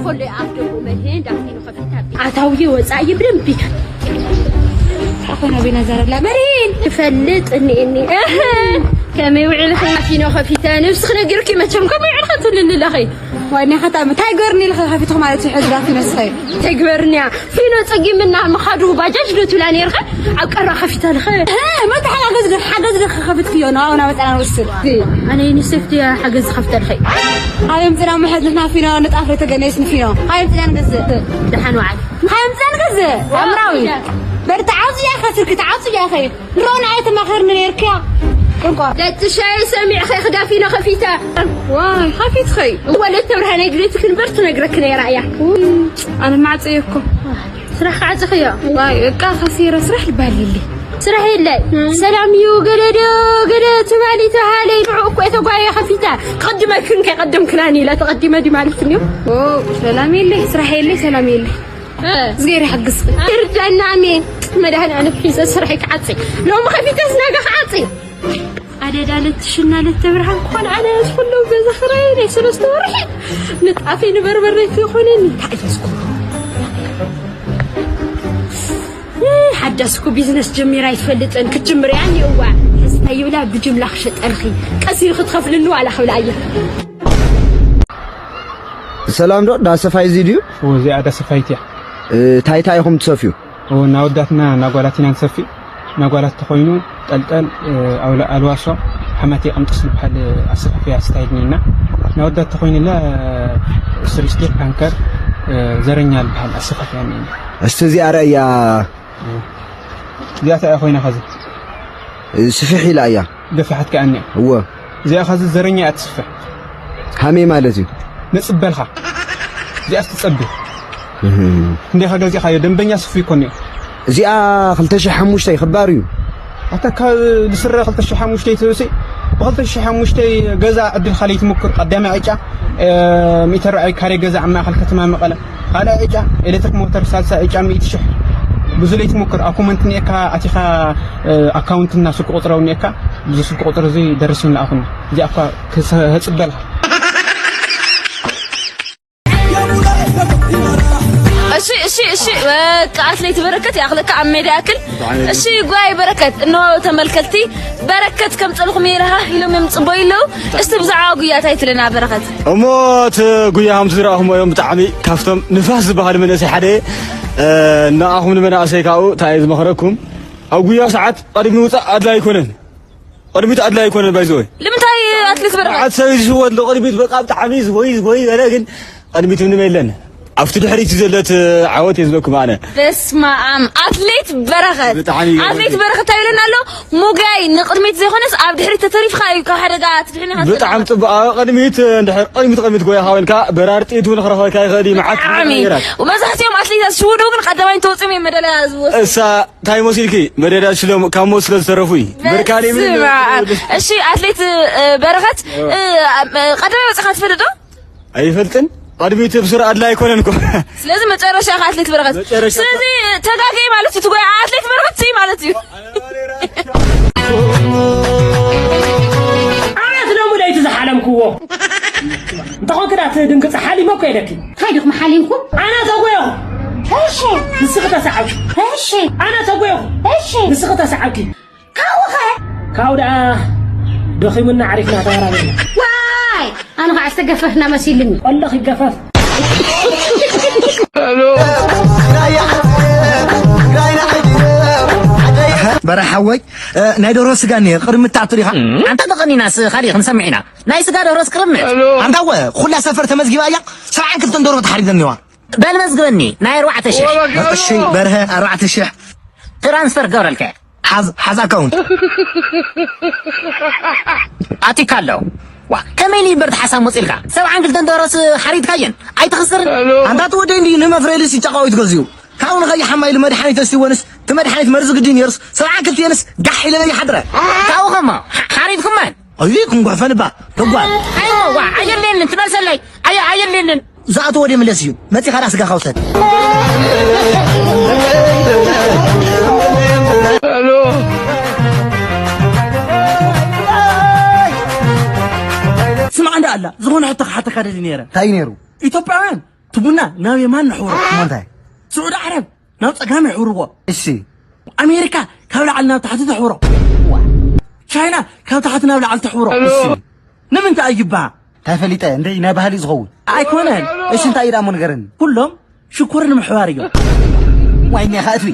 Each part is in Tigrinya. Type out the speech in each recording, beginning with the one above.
ኮሎ ኣፍ ደሞ መድህን ዳፊኑ ከፊታ ኣታውየ ወፃእየ ብደንብ ይከ ኣኾና ቤና ዘረብላ መሪን ትፈልጥ እኒእኒ እህ፣ ከመይ ውዕልኺ ፊኖ ከፊተ ንብስኺ ነጊርኪ መቸም ከመይ ውዕልኺ ትብልኒ ኣለኺ። ዋና ኸታ እንታይ ገርኒ ኢልኺ ከፊትኹ ማለት እዩ ሕዚ ዳፊኖ ስኸይ ተግበርንያ ፊኖ ጸጊምና ምኻዱ ባጃጅ ዶ ትብላ ነርኸ ኣብ ቀራ ከፊተልኸ። መታ ሓጋገዝ ግን ሓገዝ ግን ከኸፍትክዮ ነው ኣሁን ኣመጣና ንወስድ። ኣነ ዩኒሴፍ ድያ ሓገዝ ዝኸፍተልኸ። ኣበይ ምፅና ምሕዝ ንሕና ፊኖ ንጣፍ ተገነይስ ንፊኖ ኣበይ ምፅና ንገዝእ። ደሓን ወዓል። ኣበይ ምፅና ንገዝእ ኣምራዊ። በርታ ዓውፅያ ከስርክ ተዓውፅያ ኸይ ንሮና ኣይተማኸርኒ ነርክያ። እንኳ ደትሻይ ሰሚዕኸ ክዳፊኖ ከፊተ። ዋይ ከፊትኸይ። ወለት ተብርሃነይ ድሌት ክንበር ትነግረክ ነይራ እያ። ኣነ ማዕፀ እኮ ስራሕ ክዓፅኽዮ። ዋይ እቃ ከሲረ ስራሕ ልባልሊ። ስራሕ የለ ሰላም እዩ። ገለ ዶ ገለ ትባሊ ተሃለይ ንዑ እኮ የተጓየ ከፊታ። ተቐድመክን ከይቐደምክናን ኢላ ተቐዲመ ዲ ማለት እንዮ። ሰላም የለ ስራሕ የለ ሰላም የለ። እዝጌር ይሓግዝኺ። ይርዳና ኣሜን። መድሃኒ ኣነ ሒዘ ስራሕ ክዓፂ ሎም ከፊተ ስናጋ ክዓፂ ኣደዳለት ሽናለት ተብርሃን ክኾን ኣነ ዝኩሎም ገዛ ክራይ ናይ ሰለስተ ወርሒ ንጣፈይ ንበርበረይ ክኾነኒ እንታይ እዩ ዝኩሉ። ሓዳስ እኮ ቢዝነስ ጀሚራ ኣይትፈልጥን ክትጅምር እያ እኒእዋ። ሕዝታ ይብላ ብጅምላ ክሸጠልኺ ቀስ ኢሉ ክትኸፍልኒ ዋላ ክብላ እየ። ሰላም ዶ ዳሰፋይ እዚ ድዩ? እዚኣ ዳሰፋይት እያ። እንታይ እንታይ ኢኹም ትሰፍዩ? እወ፣ እናወዳትና እናጓላት ኢና ንሰፊ። እናጓላት ተኾይኑ ጠልጠል፣ ኣውላ- ኣልዋሶ፣ ሓማቴ ቅምጥስ ዝበሃል ኣሰፋፍያ ስታይል እኒና። እናወዳት ተኾይኑላ ስሪስቴ ፓንከር፣ ዘረኛ ዝበሃል ኣሰፋፍያ እኒና። እስቲ እዚኣ ረእያ። እዚኣ እንታይ ኮይና ኸዚ? ስፍሕ ኢላ እያ። ገፊሓት ከኣ እኒኣ። እወ። እዚኣ ኸዚ ዘረኛ እያ ትስፍሕ። ሃሜ ማለት እዩ። ነጽበልኻ። እዚኣስ ትጸቢ። ክንደይ ኸ ገዚእኻዮ? ደንበኛ ስፉ ይኮን እዩ። እዚኣ ክልተ ሽሕ ሓሙሽተ ክባር እዩ። ኣታ ካብ ዝስረ ክልተ ሽሕ ሓሙሽተ ትብሲ ብክልተ ሽሕ ሓሙሽተ ገዛ ዕድልካ ለይትምኩር ቀዳማይ ዕጫ ሚእቲ ኣርባዕተ ካሬ ገዛ ኣብ ማእኸል ከተማ መቐለ ካልኣይ ዕጫ ኤሌክትሪክ ሞተር ሳልሳይ ዕጫ ሚእቲ ሽሕ ብዙ ለይትምኩር ኣብ ኮመንት ኒኤካ ኣቲኻ ኣካውንትና ስልኪ ቁፅሪ እውን ኒኤካ ብዙ ስልኪ ቁፅሪ እዚ ደርስ ይውን ለኣኹና እዚኣ እኳ ክህፅበልካ እሺ እሺ እሺ በቃ አትሌት በረከት ያክለካ አሜዳ ያክል እሺ ጓይ በረከት እነሆ ተመልከልቲ በረከት ከም ጸልኹም ይልሃ ኢሎም እዮም ጽቦ ይለው እስቲ ብዛዕባ ጉያ ታይ ትለና በረከት እሞ እቲ ጉያ ከም ዝረኣኹሞ እዮም ብጣዕሚ ካብቶም ንፋስ ዝበሃሉ መንእሰይ ሓደ ንኣኹም ንመናእሰይ ካብኡ እንታይ ዝመኽረኩም ኣብ ጉያ ሰዓት ቀዲም ምውፃእ ኣድላይ ኣይኮነን ቅድሚት ኣድላይ ኣይኮነን ባይዘወይ ንምንታይ ኣትሌት በረኸት ሰበይቲ ዝህወት ኣሎ ቅድሚት በቃ ብጣዕሚ ዝጎይ ዝጎይ በለ ግን ቅድሚት ምንም የለን ኣብቲ ድሕሪት ዘለት ዓወት እየ ዝበኩም ኣነ በስመኣም ኣትሌት በረኸት ብጣዕሚ ይገርም። ኣትሌት በረኸት እንታይ ይብለና ኣሎ ሙጋይ ንቅድሚት ዘይኮነስ ኣብ ድሕሪት ተተሪፍካ እዩ ካብ ሓደጋ ትድሕን ኢኻ ብጣዕሚ ጽቡቅ ኣብ ቅድሚት እንድሕር ቅድሚት ቅድሚት ጎያኻ ኮይንካ በራር ጥይት እውን ክረኽበካ ይኽእል እዩ መዓት ብዙሕ ብጣዕሚ ነገራት መብዛሕትኦም ኣትሌታት ዝሽወደው ግን ቀዳማይ እንተወፅኦም እዮም መዳልያ ዝወስዱ እሳ እንታይ መሲልኪ መደዳ ሽሎም ካብ ሞት ስለ ዝተረፉ እዩ ብርካን ይብል በስመ ኣብ። እሺ ኣትሌት እ፣ በረኸት እ፣ እ፣ ቀዳማይ ወፅኻ ትፈልጥ ዶ? ኣይፈልጥን ቅድሚት ብሱር ኣድላ ኣይኮነን እኮ ስለዚ መጨረሻ ኢኻ ኣትሌት በረኸት መጨረሻ ስለዚ ተጋገይ ማለት እዩ ትጎይ ኣትሌት በረኸት ስይ ማለት እዩ ኣቤት ሎሚ ለይቲ ዝሓለምክዎ እንተኾንክ ዳ ትድንግፅ ሓሊመ እኮ ኢለኪ እንታይ ዲኹም ሓሊምኩም ኣነ ተጎየኹ እሺ ንስኺ ተሰዓብኪ እሺ ኣነ ተጎየኹ እሺ ንስኺ ተሰዓብኪ ካብኡ ኸ ካብኡ ደኣ ደኺሙና ዓሪፍና ተባራበርና ዋይ ኣነ ከዓ ዝተገፈፍና መሲልኒ ቆሎ ክገፈፍ በራሕ ሓወይ ናይ ደርሆ ስጋ እኒሀ ቅድሚ ትኣቱ ዲኻ ኣንታ ተቐኒናስ ካሊእ ክንሰምዕ ኢና ናይ ስጋ ደርሆስ ቅርምት ኣንታ ወ ኩላ ሰፈር ተመዝጊባ እያ ሰብዓን ክልተን ደርሆ ተሓሪደን እኒዋ በል መዝግበኒ ናይ ኣርባዕተ ሽሕ እሺ በርሀ ኣርባዕተ ሽሕ ትራንስፈር ክገብረልካ እየ ሓዝ ሓዝ ኣካውንት ኣቲካ ኣሎ ዋ ከመይ ኢሉ ይበር ሓሳብ መፂልካ ሰብዓን ክልተን ደረስ ሓሪድካየን ኣይትኽስርን ኣንታ ትወደይ እንዲ ንመፍረይልስ ይጫቃዊት ገዚኡ ካብኡ ንኸይሓማ ኢሉ መድሓኒት ወሲወንስ እቲ መድሓኒት መርዚ ግዲ ነይሩስ ሰብዓን ክልቲኤንስ ጋሕ ኢለለ ይሓድረ ካብኡ ኸማ ሓሪድኩመን ኣይ ክንጓሕፈን እባ ተጓል ኣይዋ ኣየድልየንን ትመልሰለይ ኣየ ኣየድልየንን ዝኣተዎ ደምለስ እዩ መፂኻ ዳ ስጋኻ ውሰድ ስማዕ እንዳ ኣላ ዝኾነ ሕቶ ክሓተካ ደሊ ነይረ እንታይ ነይሩ ኢትዮጵያውያን ትቡና ናብ የማን ንሕብሮ። እሞ እንታይ? ስዑዲ ዓረብ ናብ ጸጋም ይሕብርዎ። እሺ። ኣሜሪካ ካብ ላዕሊ ናብ ታሕቲ ተሕብሮ። ቻይና ካብ ታሕቲ ናብ ላዕሊ ተሕብሮ። እሺ። ንምንታይ ኣይባ? እንታይ ፈሊጠ? እንደ ናይ ባህሊ ዝኸውን። ኣይኮነን። እሺ፣ እንታይ እዩ ደኣ እሞ ንገረኒ። ኩሎም ሽኮር ንምሕባር እዮም። ዋይ፣ እኒኻ እትዊ።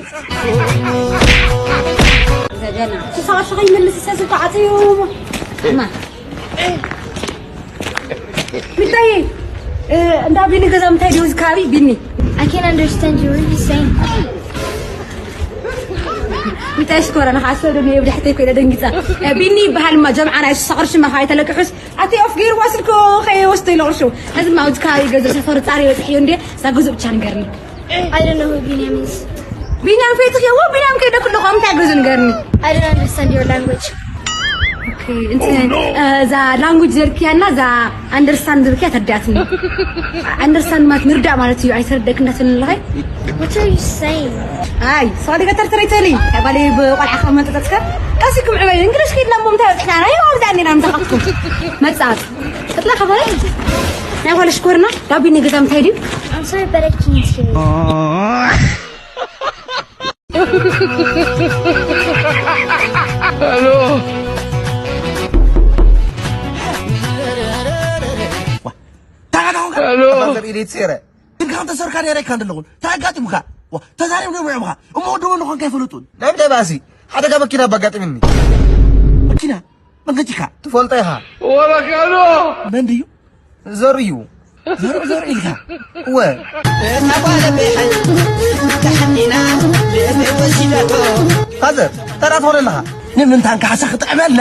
ዘገና። ክሳብ ሸኸይ መልስ ሰስካ ዓጽዩ። እማ። ምንታይ? እ፣ እንዳ ቢኒ ገዛ ምንታይ ድዩ እዚ ከባቢ? ቢኒ። I can't understand you really saying. ምንታይ ሽኮር፣ ኣነ ከዓ ሰብ ደም የብዳሕተይ ኮይነ ደንጊጸ። እ፣ ቢኒ ይበሃል እማ፣ ጀምዓ ናይ ስሳ ቅርሺ እማ፣ ካባይ ተለቅሑስ። ኣቲ ኦፍ ገይርዋ ስልኩ ከይወስዶ ኢለ ቅርሹ። ሕዚ ድማ ኣብዚ ከባቢ ገዛ ሰፈር ጻሪ በጽሕ እዩ እንዴ? እዛ ገዛ ብቻ ንገርኒ። I don't know who Binyam is. ቢንያም ፈይትኽዎ? ቢንያም ከይደ ክልኹም እንታይ ገዛ ንገርኒ። I don't understand your language. ኦኬ፣ እንትን፣ እ፣ እዛ ላንጉጅ ዘርክያና እዛ ኣንደርስታንድ ዝብልክያ ተዳትኒ። ኣንደርስታንድ ማለት ምርዳእ ማለት እዩ። ኣይተረደእክ እንዳትብልኒ ኣለኸ? What are you saying? ኣይ፣ ሶሪ ገተር ተረይተሊ። ኣይ፣ ባለይ ብቆልዓ ካብ መጠጠትከ ቀሲኩም ዕበዩ። እንግሊሽ ከይድና እሞ እንታይ በፂሕና? ናይ ኣብዛ እኔና ምሳኻትኩም። መጻት። እጥላ ከበረ? ናይ ጓል ሽኮርና ዳቢ ንገዛ ምታይ ድዩ? I'm sorry, but I can't hear you. ሄሎ። ታዲያ ዳኹም ከ? ሄሎ። ተዛረብ ኢለ ይትሴረ። ግን ከም ተሰርካ ነይረ ኢካ እንደለኹን። እንታይ ኣጋጢሙካ? ዋ፣ ተዛሪብ ደሞ ይዕብኻ። እሞ ወዲ መን ኾንካ ኣይፈለጡን። ናይ ምንታይ ባእሲ? ሓደጋ መኪና ባጋጥምኒ። መኪና? መን ገጭካ? ትፈልጦ ኢኻ። ወረካዶ። መን ድዩ? ዘርኡ። ዘርኡ፣ ዘርኡ ኢልካ? እወ። ፋዘር፣ ተራ ትኾነ ኣለኻ። ንምንታን ካሕሳ ክጥዕመልና?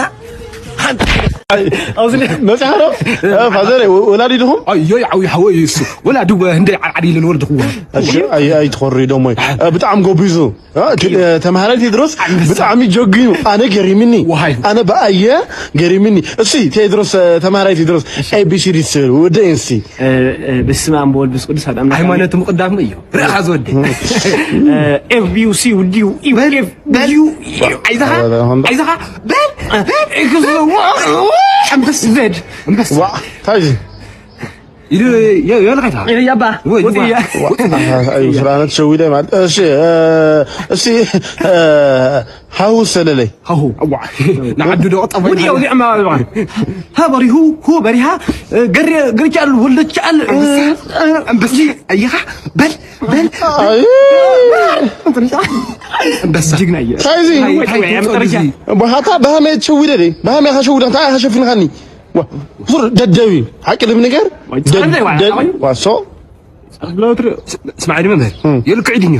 ኣብዚ መጽሓ ዶ? እ፣ ፋዘር፣ ወ-፣ ወላዲ ድኹም? ኣዮይ፣ ዓብዪ ሓወይ እዩ እሱ። ወላዲ ወ-፣ ህንደይ ዓድዓድ ኢለን ወለድኽዎ። እሺ፣ ኣይ-፣ ኣይትኾሪ ደሞይ። እ፣ ብጣዕሚ ጎቢዙ። እ፣ እ፣ ተምሃራይ ቴድሮስ ብጣዕሚ ጀጊኑ። ኣነ ገሪምኒ። ወሃይ። ኣነ ብኣየ ገሪምኒ። እሺ፣ ቴድሮስ፣ እ፣ ተምሃራይ ቴድሮስ፣ ኤ ቢ ሲ ዲ ትስእል፣ ወደየን እስቲ። እ፣ እ፣ በስመ ኣብ ወወልድ ወመንፈስ ቅዱስ፣ ኣሐዱ ኣምላክ። ሃይማኖት ምቕዳም እዩ። ርኣኻ ዝወዲ። እ፣ ኤፍ ቢ ዩ ሲ ውዲ ዩ ዩ በል፣ ኤፍ በል። ዩ ዩ። ኣይዛኻ፣ ኣይዛኻ፣ በል፣ በል። ኣንበስ ዘድ፣ ኣንበስ። ዋ፣ ታይዚ። ኢሉ የ-፣ የለ ኸይታ። ያባ። ወይ፣ ወጽያ። ዋ፣ ኣዩ፣ ፍራነት ሸዊደ ማለት። እሺ፣ እ፣ እሺ፣ እ፣ ሃሁ ሰለለይ። ሃሁ፣ ኣዋ። ንዓዱ ዶ ቀጠፈ? ውዲ፣ ውዲ፣ ዕማ፣ ዕማ። ሃ በሪሁ፣ ሁ በሪሃ፣ እ፣ ገሪ-፣ ገርቻል፣ ወልደቻል፣ እ፣ እ፣ ኣንበሳ። ኣየኻ፣ በል፣ በል። ኣይ። ኣንበሳ። ጅግና እየ። ታይዚ። ታይ፣ ታይ፣ ታይ፣ ታይ፣ ታይ፣ ታይ፣ ታይ፣ በሃታ፣ በሃመ ሸዊደ ደይ። በሃመ ኸሸውደ፣ እንታይ ኸሸፍንኻኒ? ዋ፣ ዙር ደደቢ፣ ሓቂ ልብ ነገር። ወይ፣ ደብ-፣ ጸረፍ ደብ-፣ ወይ፣ ዋሶ። ጸረፍ ብለው ትር-፣ ስ-፣ ስማዕ፣ መምህር፣ እም። የልክዕ ድኛ።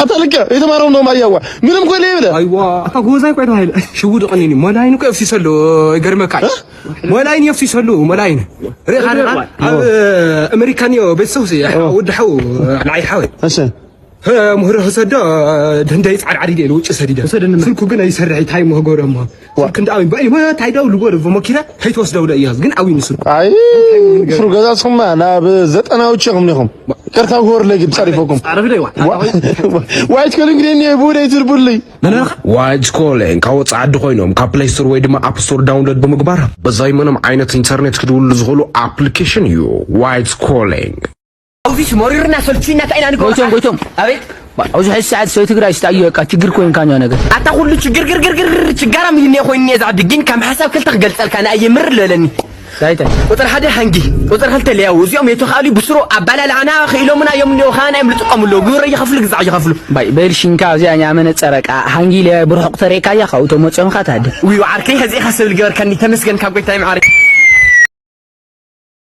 ኣታ ልክዕ፣ የተማረው ነው ማያዋ። ምንም እኮ የለ ይብለ። ኣይዋ፣ ኣታ ጎዛይ እኮ የተባለ። ሽውድ ቀኒኒ፣ ሞላይን እኮ የፍሲሰ ኣሎ፣ ይገርመካ። እ? ሞላይን የፍሲሰ ኣሎ፣ ሞላይን። ርኢኻ፣ ርኢኻ? ኦ። ኣብ፣ ኣሜሪካን እዮ፣ ቤተሰብ ሲ፣ ኦ። ወዲ ሓው፣ ንዓይ ሓወይ። እሺ። ምህሮ ክሰዶ ድህንደይ ጻዕድ ዓዲደ ኢሉ ውጭ ሰዲደ። ውሰደኒ። ስልኩ ግን ኣይሰርሕ፣ እንታይ ምህጎሮ እሞ። ዋ። ስልክ እንዳ ኣበይ፣ በይ፣ በይ፣ ታይ ደው ልጎ፣ ዶ ሞኪረ፣ ከይትወስደው ዶ እያዝ፣ ግን ኣዊ ንስልኩ። ኣይ፣ እንታይ ምህጎሮ? ስሩ ገዛ ስኹማ፣ ናብ ዘጠናዎች ኢኹም ዲኹም? ዋ። ቅርታ ክወርለ ግን ጸሪፈኩም። ጻረፍ ደይ ዋ። ዋ-፣ ዋይት ኮሊንግ ደይ እኒኦ፣ ብውደይ ትርቡልይ። መን ኣልካ? ዋይት ኮሊንግ፣ ካብ ወጻኢ ዓዲ ኮይኖም፣ ካብ ፕሌይ ስቶር ወይ ድማ ኣፕ ስቶር ዳውንሎድ ብምግባር፣ ብዘይ ምንም ዓይነት ኢንተርኔት ክድውሉ ዝኽእሉ ኣፕሊኬሽን እዩ። ዋይት ኮሊንግ። ኣውዚስ መሪርና ሰልችና እንታይ ኢና ንገብሮ? ጎይቶም፣ ጎይቶም። ኣቤት። ባ-፣ ኣብዚ ሕዚ ሰዓት ሰው ትግራይ ስታዩ በቃ ችግር ኮይንካ ነው ነገር። ኣታ ኩሉ ችግር ግር ግር ግር ግር ችጋራ ሚሊዮን ኮይኑ እዛ ዓዲ ግን ከም ሓሳብ ክልተ ክገልጸልካ ንኣየ ምር ለለኒ። እንታይ እንታይ? ቁጽሪ ሓደ ሃንጊ፣ ቁጽሪ ክልተ ለያው፣ እዚኦም የተኻሉ ብስሩ ኣባላልዓና ክኢሎምና እዮም እንዲኦ ኻና እዮም ልጥቀሙ ኣለዉ። ግብሪ ይኸፍሉ፣ ግዛዕ ይኸፍሉ። ባይ፣ በል ሽንካ እዚኣ እኛ መነጸረቃ ሃንጊ ለያ ብርሑቕ ተሬካ እያ፣ ካብኡ ተመጽኦም ኻታደ። ውይ፣ ዓርከይ፣ ከዚ ኢኻ ሰብ ልገበርካኒ፣ ተመስገን ካብ ጎይታይ መዓረይ።